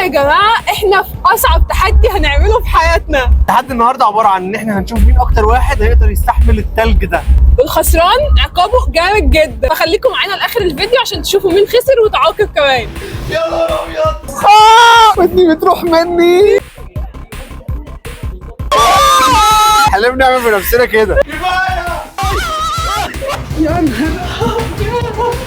يا جماعة احنا في اصعب تحدي هنعمله في حياتنا. تحدي النهارده عبارة عن ان احنا هنشوف مين اكتر واحد هيقدر يستحمل التلج ده، والخسران عقابه جامد جدا، فخليكم معانا لاخر الفيديو عشان تشوفوا مين خسر وتعاقب كمان. يا نهار ابيض، ودني بتروح مني. احنا ليه بنعمل في نفسنا كده؟ يا نهار ابيض.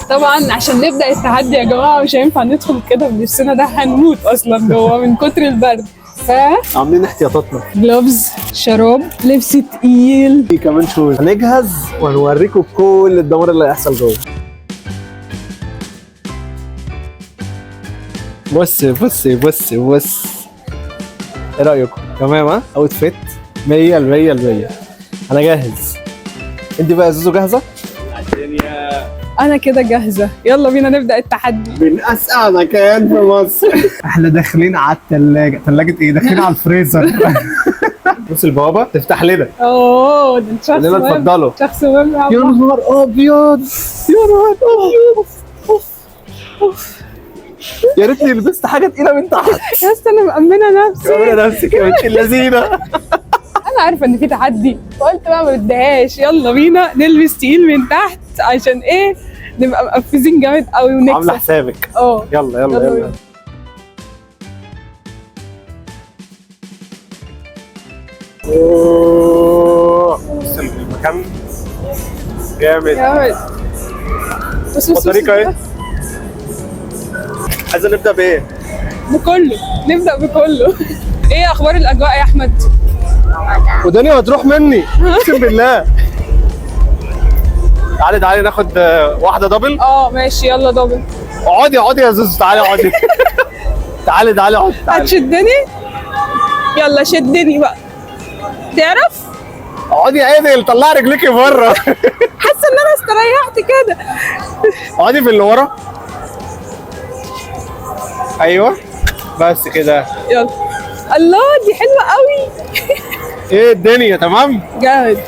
طبعا عشان نبدا التحدي يا جماعة مش هينفع ندخل كده بنفسنا، ده هنموت اصلا جوه من كتر البرد. ف عاملين احتياطاتنا، gloves، شراب، لبس تقيل، في كمان shoes. هنجهز وهنوريكم كل الدمار اللي هيحصل جوه. بص بص بص بص، ايه رايكم؟ تمام؟ ها، outfit 100 100 100. انا جاهز. انت بقى يا زوزو جاهزة؟ انا كده جاهزة، يلا بينا نبدا التحدي. من اسقع مكان في مصر. احنا داخلين على الثلاجة، ثلاجه ايه؟ داخلين على الفريزر. بص البوابة تفتح لنا. اوه ده انت شخص لنا مهم. اتفضلوا. شخص مهم يا يا عم. نهار ابيض، يا نهار ابيض، اوف اوف. يا ريتني لبست حاجة تقيلة من تحت. يا اسطى انا مأمنه نفسي. عامله نفسك يا بنت اللذينه. انا عارفه ان في تحدي، فقلت بقى ما بديهاش، يلا بينا نلبس تقيل من تحت عشان ايه؟ نبقى مقفزين جامد قوي ونكسب. عامله حسابك. اه يلا يلا يلا يلا. بينا. أوه، بص المكان جامد. جامد. بص بص بص. بطريقة ايه؟ عايزه نبدا بايه؟ بكله، نبدا بكله. ايه اخبار الاجواء يا احمد؟ ودنيا هتروح مني اقسم بالله. تعالي تعالي ناخد واحدة double. اه ماشي، يلا double. اقعدي اقعدي يا زوزو، تعالي اقعدي. تعالي تعالي اقعدي، تعالي. هتشدني؟ يلا شدني بقى. تعرف؟ اقعدي عدل، طلعي رجليكي بره. حاسه ان انا استريحت كده. اقعدي في اللي ورا. ايوه بس كده. يلا. الله دي حلوة قوي. ايه الدنيا تمام؟ جامد.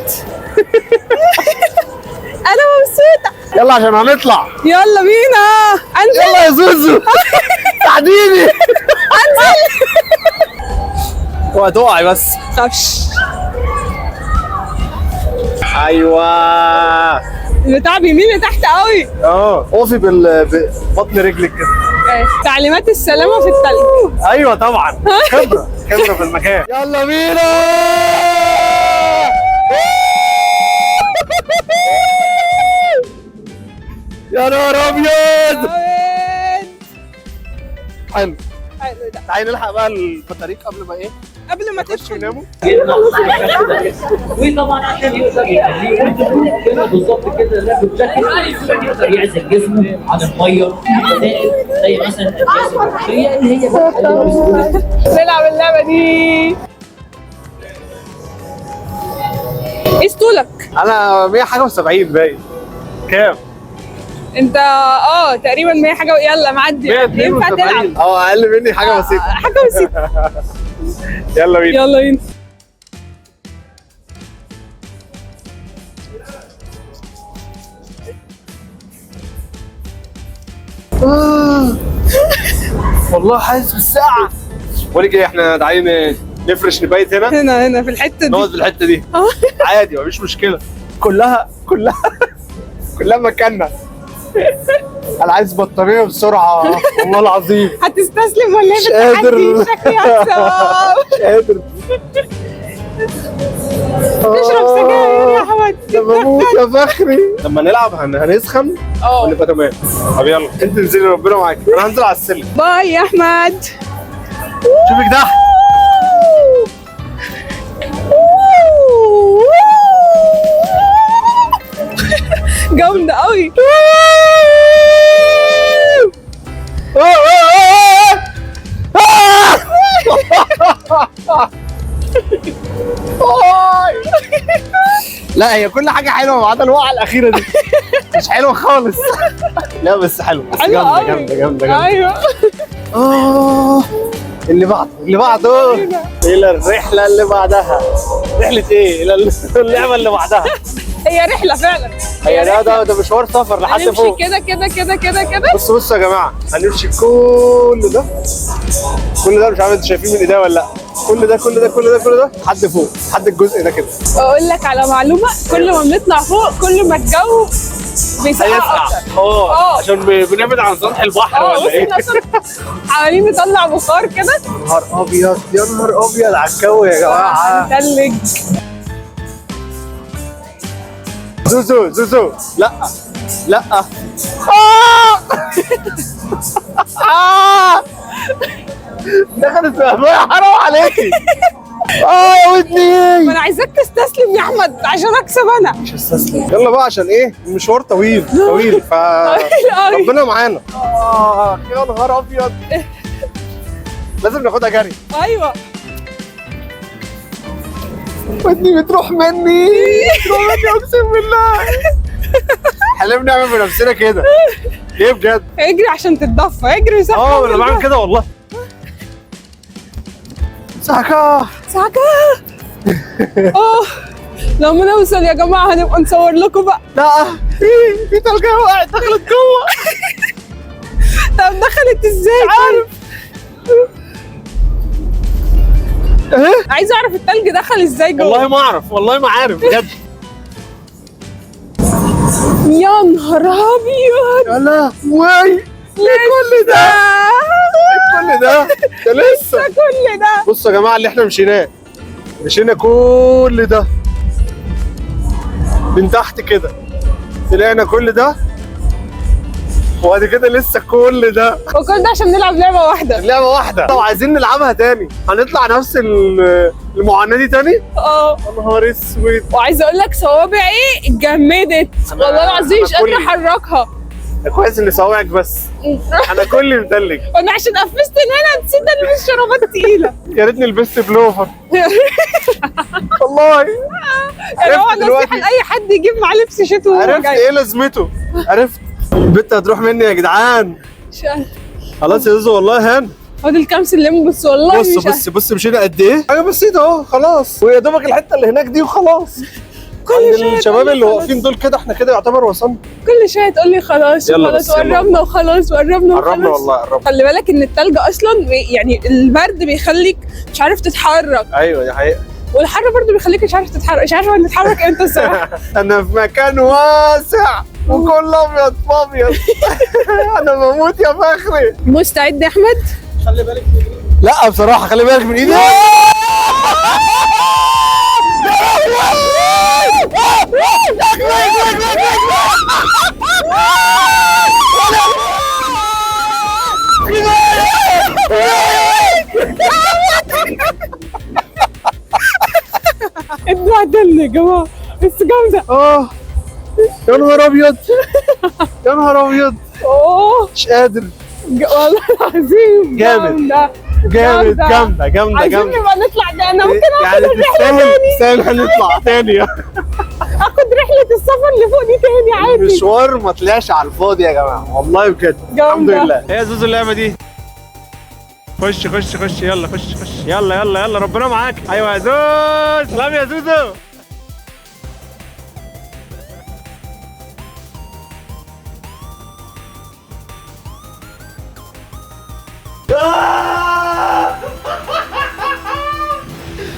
انا مبسوطة. يلا عشان هنطلع. يلا بينا. انزل. يلا يا زوزو ساعديني. انزل. وهتقعي بس. خافش. ايوه البتاع بيميل لتحت قوي. اه اقفي ببطن رجلك كده. تعليمات السلامة في التلج. ايوه طبعا، خبره خبره في المكان. يلا بينا. يا نهار ابيض. حلو حلو ده. تعالي نلحق بقى البطاريق قبل ما ايه؟ قبل ما نخش تدخل. وناموا. وطبعا عشان يقدر يخليه كده بالظبط كده لابس جاكيت عشان يقدر يعزل جسمه عن المية، زي مثلا الاكياس الورقية اللي هي بتقلل بسهولة. نلعب اللعبة دي. ايه طولك؟ انا 100 حاجة و70 باين. كام؟ انت تقريبا 100 حاجة. يلا معدي. ينفع تلعب. 172. اقل مني حاجة بسيطة. حاجة بسيطة. يلا بينا. يلا بينا. والله حاسس بالساعة. بقول لك ايه، احنا تعالي نفرش نبيت هنا. هنا هنا في الحتة دي. نقعد في الحتة دي. عادي مفيش مشكلة. كلها كلها كلها مكاننا. انا عايز بطارية بسرعة والله العظيم. هتستسلم ولا ايه مش في التحدي؟ قادر. شكلي هكسب. مش قادر. تشرب سجاير يا احمد. ده بموت يا فخري. لما نلعب هنسخن ونبقى تمام. طب يلا انت انزلي، ربنا معاك. انا هنزل على السلم. باي يا احمد. شوفك تحت. جامدة قوي. لا هي كل حاجة حلوة ما عدا الوقعة الأخيرة دي. مش حلوة خالص. لا بس حلوة، بس حلوة جامدة قوي. جامدة جامدة جامدة. ايوه. اللي بعده اللي بعده، إلى الرحلة اللي بعدها. رحلة إيه؟ إلى اللعبة اللي بعدها. هي رحلة فعلا. هي ده ده مشوار سفر لحد فوق. هنمشي كده كده كده كده كده. بصوا بصوا يا جماعة، هنمشي كل ده كل ده، مش عارف انتوا شايفين من ايديا ولا لا، كل ده كل ده كل ده كل ده لحد فوق، لحد الجزء ده كده. اقول لك على معلومة، كل ما بنطلع فوق كل ما الجو بيسقع اكتر. اه عشان بنبعد عن سطح البحر ولا ايه؟ عمالين نطلع بخار كده. يا نهار ابيض، يا نهار ابيض على الجو يا جماعة. تلج. زوزو زوزو، لا لا. دخلت في حرام عليكي. يا ودني. ما انا عايزاك تستسلم يا احمد عشان اكسب انا. مش هستسلم. يلا بقى عشان ايه المشوار طويل طويل، ف ربنا معانا. يا نهار ابيض، لازم ناخدها جري. ايوه ودني بتروح مني، بتروح مني اقسم بالله. احنا بنعمل في نفسنا كده ليه بجد؟ اجري عشان تتدفى، اجري صح. انا بعمل كده والله. ساكا ساكا. لما نوصل يا جماعة هنبقى نصور لكم بقى. لا في تلجه وقعت دخلت جوه. طب دخلت ازاي؟ مش عارف. عايزه اعرف التلج دخل ازاي جوه. والله ما اعرف، والله ما عارف بجد. يا نهار ابيض. يا لهوي، ايه كل ده؟ ايه كل ده؟ ده لسه كل ده. بصوا يا جماعة اللي احنا مشيناه، مشينا كل ده من تحت كده، طلعنا كل ده، وبعد كده لسه كل ده، وكل ده عشان نلعب لعبه واحدة. لعبه واحدة. لو عايزين نلعبها تاني هنطلع نفس المعاناة دي تاني. يا نهار اسود. وعايزه اقول لك صوابعي اتجمدت والله العظيم، مش قادرة احركها. كويس ان صوابعك بس، انا كلي متلج. وانا عشان قفزت هنا نسيت البس شرابات تقيلة. يا ريتني لبست بلوفر. والله انا هو نصيحة لاي حد يجيب معاه لبس شتوي. عرفت ايه لازمته، عرفت. البت هتروح مني يا جدعان. خلاص يا زوزو والله هان. فاضل كام سلم بس والله. بص بص بص مشينا قد ايه؟ حاجة بسيطة اهو خلاص، ويا دوبك الحتة اللي هناك دي وخلاص. كل شوية الشباب اللي واقفين دول كده احنا كده يعتبر وصلنا. كل شوية تقول لي خلاص خلاص قربنا وخلاص وقربنا وخلاص. قربنا والله قربنا. خلي بالك ان التلج اصلا يعني البرد بيخليك مش عارف تتحرك. ايوه دي حقيقة. والحر برضه بيخليك مش عارف تتحرك، مش عارفه نتحرك امتى الصراحة. انا في مكان واسع وكله ابيض في ابيض. انا بموت يا فخري. مستعد يا احمد؟ خلي بالك من ايدي. لا بصراحة خلي بالك من ايدي. اتبهدلنا يا جماعة بس جامدة. يا نهار ابيض، يا نهار ابيض. مش قادر والله العظيم. جامد جامد جامدة جامدة. عايزين نبقى نطلع ده. انا ممكن اخد الرحلة تاني. تستاهل هنطلع تاني. اخد رحله السفر اللي فوق دي تاني عادي. المشوار ما طلعش على الفاضي يا جماعة والله بجد. الحمد لله. ايه يا زوزو اللعبة دي؟ خش خش خش، يلا خش خش، يلا يلا يلا، ربنا معاك. ايوه يا زوز، سلام يا زوزو.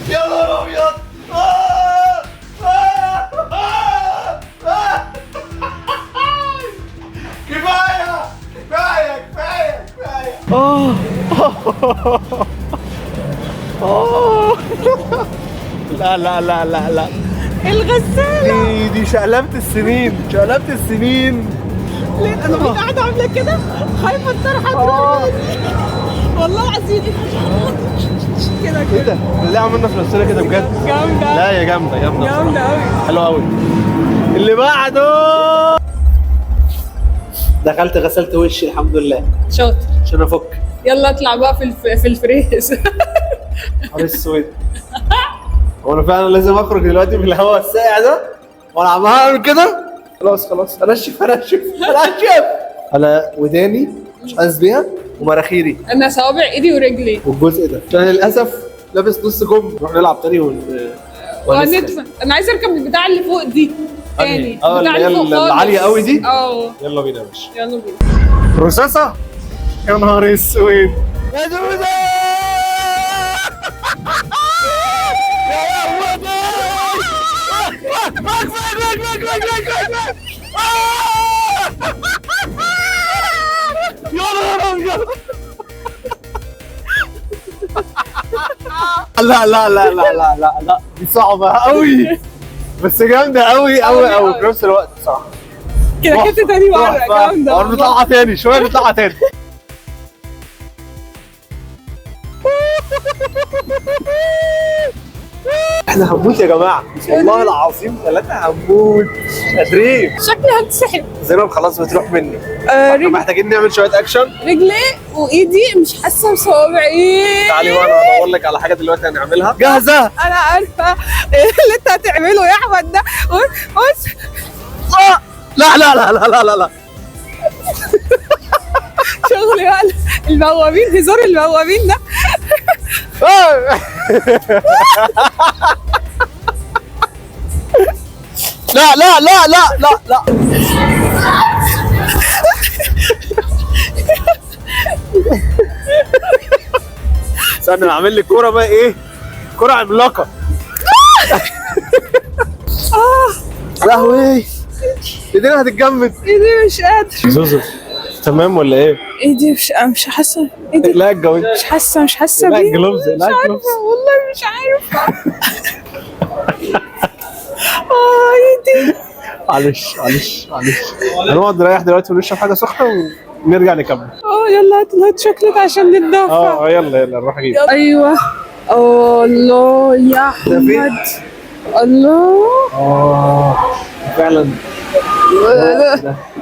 يا نهار ابيض. كفاية كفاية كفاية كفاية. لا لا لا لا لا، الغسالة دي شقلبة السنين، شقلبة السنين. ليه انا بقيت قاعدة عاملة كده خايفة الطرحة تروح مني والله العظيم. كده ايه ده؟ ليه عملنا في نفسنا كده بجد؟ جامدة. لا يا جامدة جامدة جامدة أوي، حلوة أوي. اللي بعده دخلت غسلت وشي الحمد لله. شاطر. عشان افك. يلا اطلع بقى في الفريز. نهار اسود. هو انا فعلا لازم اخرج دلوقتي في الهواء الساقع ده وانا عمال اعمل كده؟ خلاص خلاص انشف انشف انشف. انا وداني مش حاسس بيها ومراخيري. انا صوابع ايدي ورجلي والجزء ده عشان للاسف لابس نص كم. نروح نلعب تاني وندفع. انا عايزه اركب البتاع اللي فوق دي. تاني. اه بتاع اللي هي اللي فوق خالص. العالية قوي دي. اه يلا بينا يا باشا. يلا بينا. رصاصة؟ يا نهار اسود يا دودة. يا نهار ابيض. لا لا لا لا لا لا لا، دي صعبة قوي بس جامدة قوي قوي قوي في نفس الوقت بصراحة. كده كده تاني مرة جامدة. بنطلعها تاني شوية، بنطلعها تاني. احنا هنموت يا جماعة والله العظيم، ثلاثة هنموت، مش قادرين. شكلي هتسحب. زينب خلاص بتروح مني. احنا محتاجين نعمل شوية اكشن. رجلي وايدي مش حاسة بصوابعي. تعالي بقى انا هدور لك على حاجة دلوقتي هنعملها. جاهزة؟ انا عارفة اللي انت هتعمله يا احمد ده. بص. لا لا لا لا لا لا لا. شغل بقى البوابين، هزار البوابين ده. لا لا لا لا لا لا. استنى انا عامل لك كورة بقى، ايه؟ كورة عملاقة. لهوي ايدينا هتتجمد. ايدي مش قادر. زوزو تمام ولا ايه؟ ايدي مش حاسه. ايدي لا الجوانتي مش حاسه، مش حاسه لا بيه. ال gloves، لا مش عارفه ال gloves. والله مش عارفه. ايدي. معلش معلش معلش، هنقعد نريح دلوقتي ونشرب حاجة سخنة ونرجع نكمل. يلا هات ال hot chocolate عشان نتدفى. يلا يلا نروح نجيب. ايوه. الله يا احمد، الله. فعلا.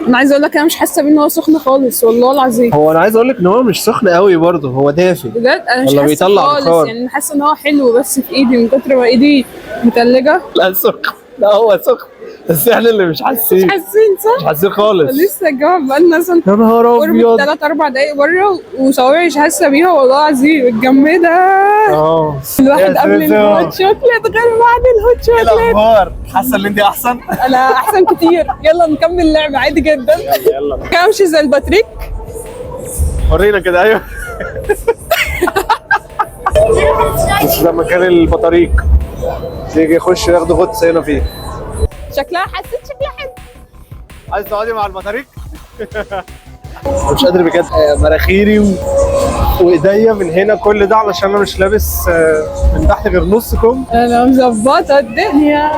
انا عايزه اقول لك انا مش حاسه بيه ان هو سخن خالص والله العظيم. هو انا عايز اقول لك ان هو مش سخن قوي برضه، هو دافي بجد انا مش حاسه خالص، يعني حاسه ان هو حلو بس في ايدي من كتر ما ايدي متلجه. لا سخن، لا هو سخن بس احنا اللي مش حاسين. مش حاسين صح؟ مش حاسين خالص. لسه الجواب بقالنا مثلا يا نهار ابيض 3-4 دقايق بره وصوابعي مش حاسه بيها والله العظيم، متجمده. الواحد قبل ال hot chocolate غير بعد ال hot chocolate. ايه الاخبار؟ حاسه ان انت احسن؟ انا احسن كتير. يلا نكمل لعب عادي جدا. يلا يلا. امشي زي الباتريك. ورينا كده. ايوه. بس ده مكان البطاريق، يجي يخش ياخدوا غطس هنا فيه. شكلها حسيت شكلها حلو. عايز تقعدي مع البطاريق؟ مش قادر بجد، مراخيري وايديا من هنا كل ده علشان انا مش لابس من تحت غير نص كم. انا مظبطه الدنيا.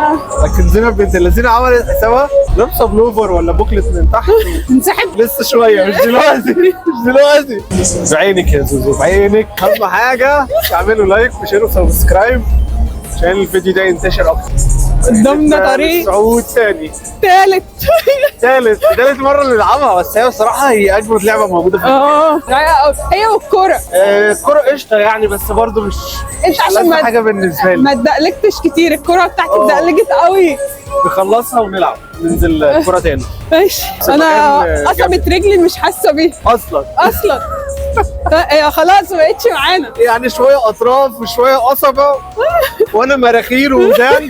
لكن زينب بنت الذين عملت حسابها لابسه بلوفر ولا بوكلت من تحت. تنسحب لسه شوية، مش دلوقتي مش دلوقتي. بعينك يا زوزو بعينك. اهم حاجة تعملوا like و share و subscribe عشان الفيديو ده ينتشر اكتر. قدامنا طريق صعود ثاني ثالث ثالث مرة نلعبها، بس هي بصراحة هي اجمد لعبه موجودة في هي والكوره. الكورة قشطه يعني، بس برضه مش انت عشان ما حاجة بالنسبة لي ما اتدقلقتش كتير، الكورة بتاعتي اتدقلقت قوي. نخلصها ونلعب، ننزل الكورة تاني. ماشي. انا قصبت رجلي مش حاسه بيها اصلا. خلاص ما بقتش معانا يعني، شوية اطراف وشوية قصبه وانا مراخير ودان.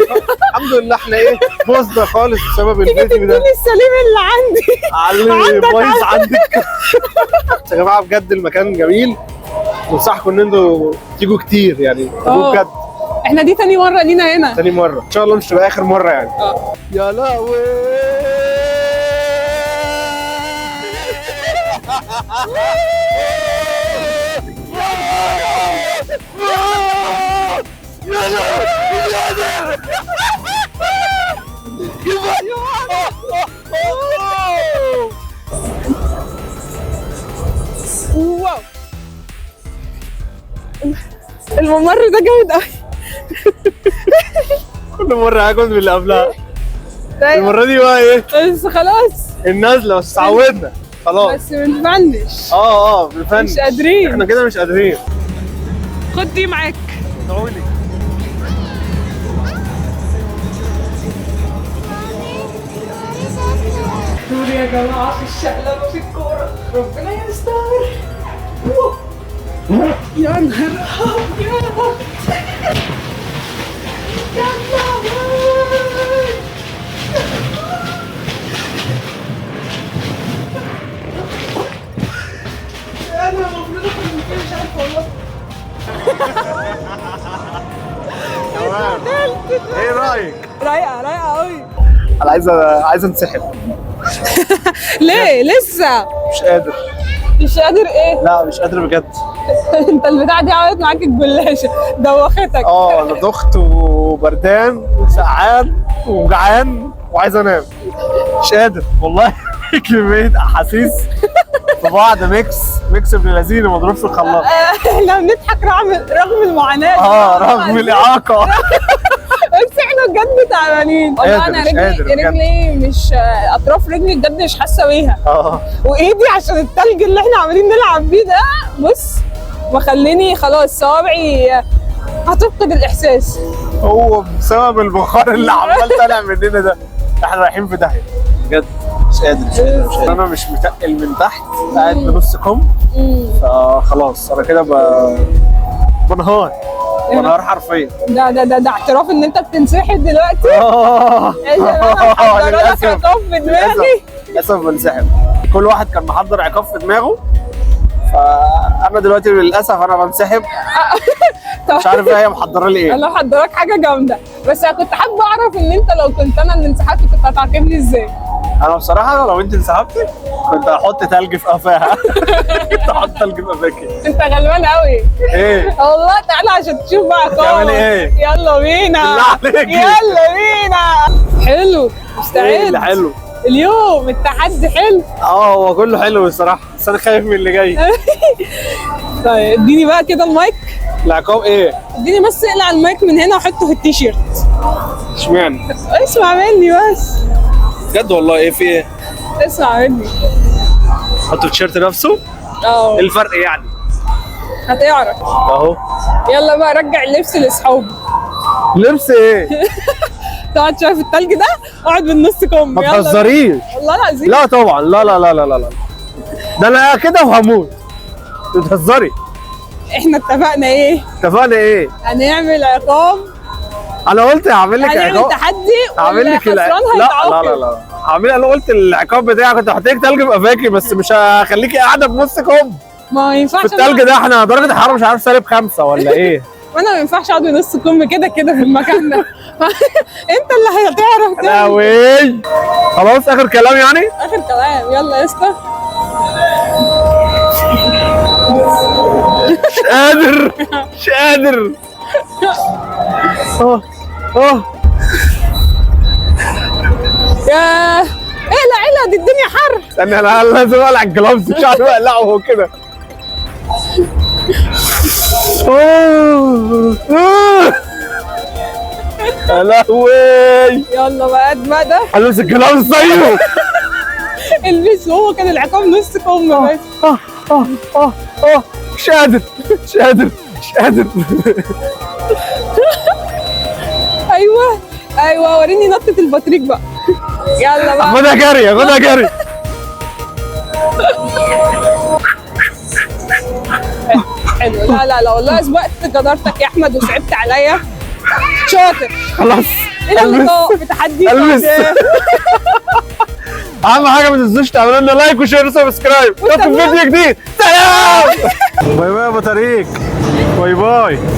الحمد لله احنا ايه بوظنا خالص بسبب الفيديو ده. تديني السليم اللي عندي. علي بايظ عندك. يا جماعة بجد المكان جميل، انصحكم ان انتوا تيجوا كتير يعني، بجد. احنا دي تاني مرة لينا هنا. تاني مرة ان شاء الله، مش تبقى اخر مرة يعني. يا لهوي. wow، الممر ده جامد قوي. كل مرة هاكل من اللي قبلها. المرة دي بقى ايه؟ بس خلاص النازلة، بس اتعودنا خلاص. بس بنفنش. بنفنش، مش قادرين احنا كده، مش قادرين. خد دي معاك. ادعولي. دور يا جماعة في الشقلبة في الكورة، ربنا يستر. يا نهار أبيض. يا لهوي. انا المفروض اخرج من كده، مش عارفه والله. ايه رايك؟ رايقة رايقة قوي. انا عايز انسحب. ليه لسه؟ مش قادر. مش قادر ايه؟ لا مش قادر بجد. انت البتاعه دي عملت معاك الجلاشه، دوختك. انا دخت وبردان وسقعان وجعان وعايز انام، مش قادر والله. كمية احاسيس في بعض، mix mix ابن لذينه مضروب في الخلاط. احنا بنضحك رغم المعاناة، رغم الاعاقة. بس احنا بجد تعبانين والله. انا مش قادر بجد. رجلي مش، اطراف رجلي بجد مش حاسه بيها، وايدي عشان التلج اللي احنا عمالين نلعب بيه ده، بص مخليني خلاص صوابعي هتفقد الاحساس. هو بسبب البخار اللي عمال طالع مننا ده احنا رايحين في داهية بجد. مش قادر مش قادر مش قادر. انا مش متقل من تحت، قاعد بنص كم، فخلاص انا كده بنهار بنهار حرفيا. ده ده ده ده اعتراف ان انت بتنسحب دلوقتي؟ انا محضرة لك عقاب في دماغي. للاسف بنسحب. كل واحد كان محضر عقاب في دماغه، فانا دلوقتي للاسف انا بنسحب. مش عارف هي محضرة لي ايه. انا محضراك حاجة جامدة، بس انا كنت حابة اعرف ان انت لو كنت انا اللي انسحبت كنت هتعاقبني ازاي؟ انا بصراحة لو انت انسحبتي كنت هحط تلج في قفاها. كنت هحط تلج في قفاكي. انت غلبان قوي. ايه؟ والله تعالى عشان تشوف بقى عقاب. تعملي ايه؟ يلا بينا. بالله عليكي. يلا بينا. حلو، مستعد؟ ايه اللي حلو؟ اليوم التحدي حلو. هو كله حلو بصراحة، بس انا خايف من اللي جاي. طيب اديني بقى كده المايك. العقاب ايه؟ اديني بس اقلع المايك من هنا وحطه في التيشيرت. اشمعنى؟ اسمع مني بس. بجد والله ايه في ايه؟ اسمع مني. حطه في التيشيرت نفسه؟ ايه الفرق يعني؟ هتعرف اهو. يلا بقى رجع اللبس لاصحابه. لبس ايه؟ تقعد شايف التلج ده؟ اقعد بالنص كم. ما تهزريش والله العظيم. لا طبعا، لا لا لا لا لا لا، ده انا كده وهموت. بتهزري؟ احنا اتفقنا ايه؟ اتفقنا ايه؟ هنعمل عقاب. انا قلت هعمل لك هنعمل عقاب، تحدي، هعمل لك خسران هيتعاقب. لا لا لا، هعمل. انا قلت العقاب بتاعي كنت هحط لك تلج في قفاكي، بس مش هخليكي قاعدة بنص كم ما ينفعش في التلج ده. احنا درجه الحرارة مش عارف -5 ولا ايه؟ وانا ما ينفعش اقعد بنص كم كده كده في المكان ده. انت اللي هتعرف تعمل. لا خلاص اخر كلام يعني؟ اخر كلام. يلا يا اسطى. مش قادر مش قادر. يا اقلع اقلع، دي الدنيا حر. استنى انا لازم اقلع الجلافز، مش عارف اقلعه كده. يا لهوي. يلا بقى قد ما ده. البس ال gloves. طيب البس، هو كان العقاب نص كم بس. مش قادر مش قادر مش قادر. ايوه ايوه، وريني نطة البطريق بقى. يلا بقى خدها جري خدها جري. حلو. لا لا لا والله سبقت جدارتك يا احمد وصعبت عليا. شاطر. خلاص الى اللقاء في تحدي البس. اهم حاجة ما تنسوش تعملوا لنا like و share و subscribe. نشوفكم في فيديو جديد. سلام. bye bye يا بطريق. bye bye.